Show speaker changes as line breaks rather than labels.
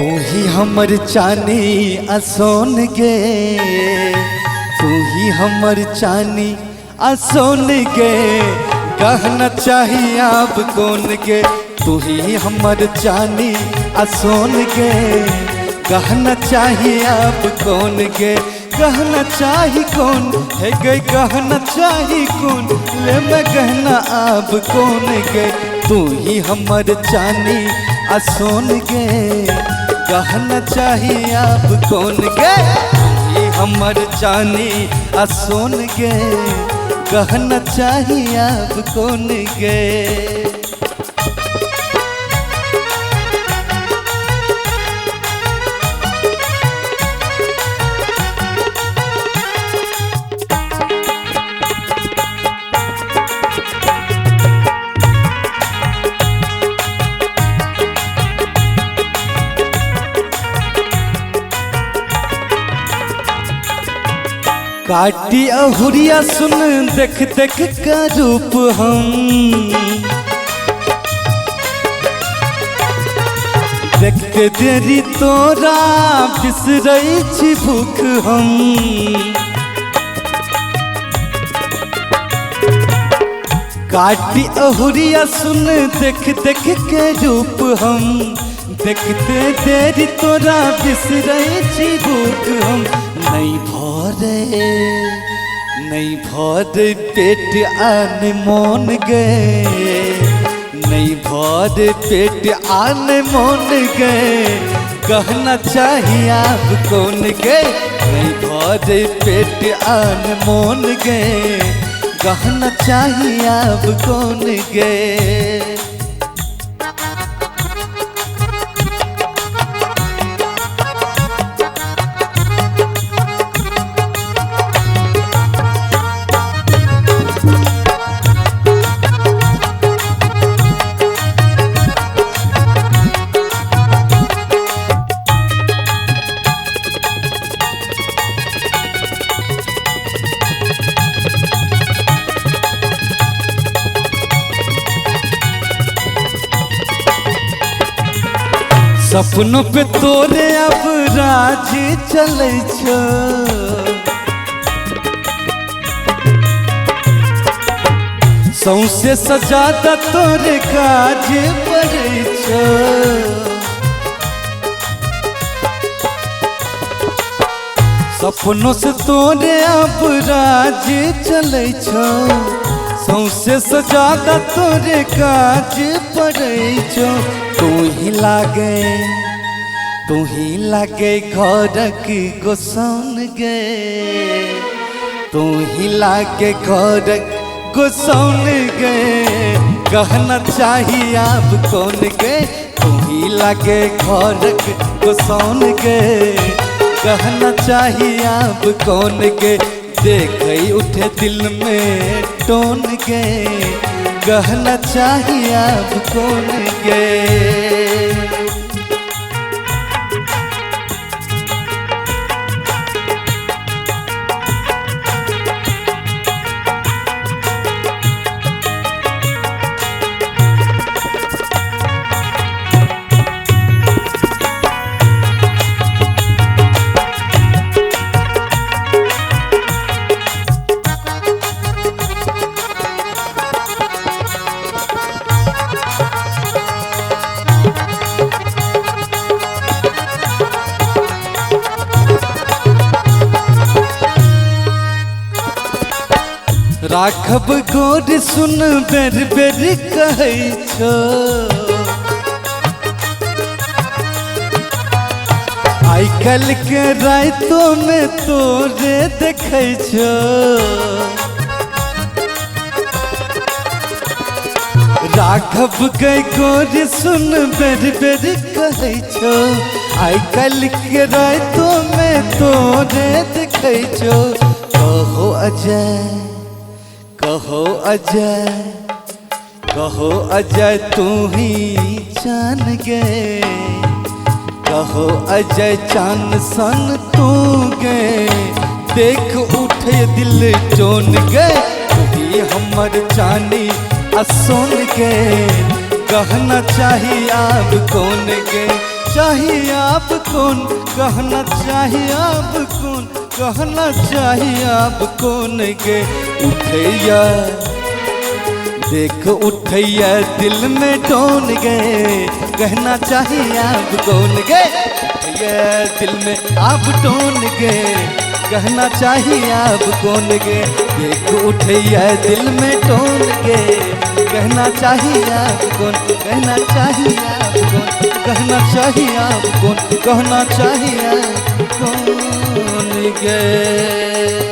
तू ही हमर चानी आ सोन गे, तू ही हमर चानी आ सोन गे, गहना चाही अब कौन गे। तू ही हमर चानी आ सोन गे, गहना चाही अब कौन गे। गहना चाही कौन है गे, गहना चाही कौन, ले मैं गहना अब कौन गे। तू ही हमर चानी आ सोन गे, गहना चाही अब कौन गे। तू ही हमर चानी आ सोन गे, गहना चाही अब कौन गे। काटी अहुरिया सुन देख देख का रूप हम, देखते देरी तोरा बिसरै छी भूख हम। काटी अहुरिया सुन देख देख के रूप हम, देखते देरी तोरा बिसरै छी भूख हम। नहीं भरे नहीं भरे पेट आन मोन गे, नहीं भरे पेट आन मोन गे, गहना चाहिए अब कौन गे। नहीं भरे पेट आन मोन गे, गहना चाहिए अब कौन गे। सपनों पे तोरे अब राज चलै छो, सौंसे सजाता तोरे काज पड़ै छो। सपनों से तोरे अब राज चलै छो, सौंसे सजाता तोरे काज पड़ै छो। तू ही लागे, तू ही लागे घरक गोसाउन गे, तू ही लागे घरक गोसाउन गे, गहना चाही अब कौन गे। तू ही लागे घरक गोसाउन गे, गहना चाही अब कौन गे। देख उठे दिल में टोन गे, गहना चाही अब कौन गे। राघव गोर सुन बेर बेर कहै छो, आइ काल्हि के राइतो में तोरे देखै छो। राघव गै गोर सुन बेर बेर कहै छो, आइ काल्हि के राइतो में तोरे देखै छो। कहो अजय, कहो अजय, कहो अजय तू ही चान गे, कहो अजय चान सन तू गे, देख उठे दिल चोन गे। तू ही हमर चानी आ सोन गे, गहना चाही अब कौन गे। चाहिए आप कौन, कहना चाहिए आप कौन, कहना चाहिए आप कौन गे। उठैया देख उठैया दिल में टोन गए, कहना चाहिए आप कौन गे। उठैया दिल में आप टोन गए, कहना चाहिए आप कौन गे। देख उठैया दिल में टोन गए, कहना चाहिए आप कौन, कहना चाहिए आप कौन, कहना चाहिए आप कौन, कहना चाहिए आप कौन गे।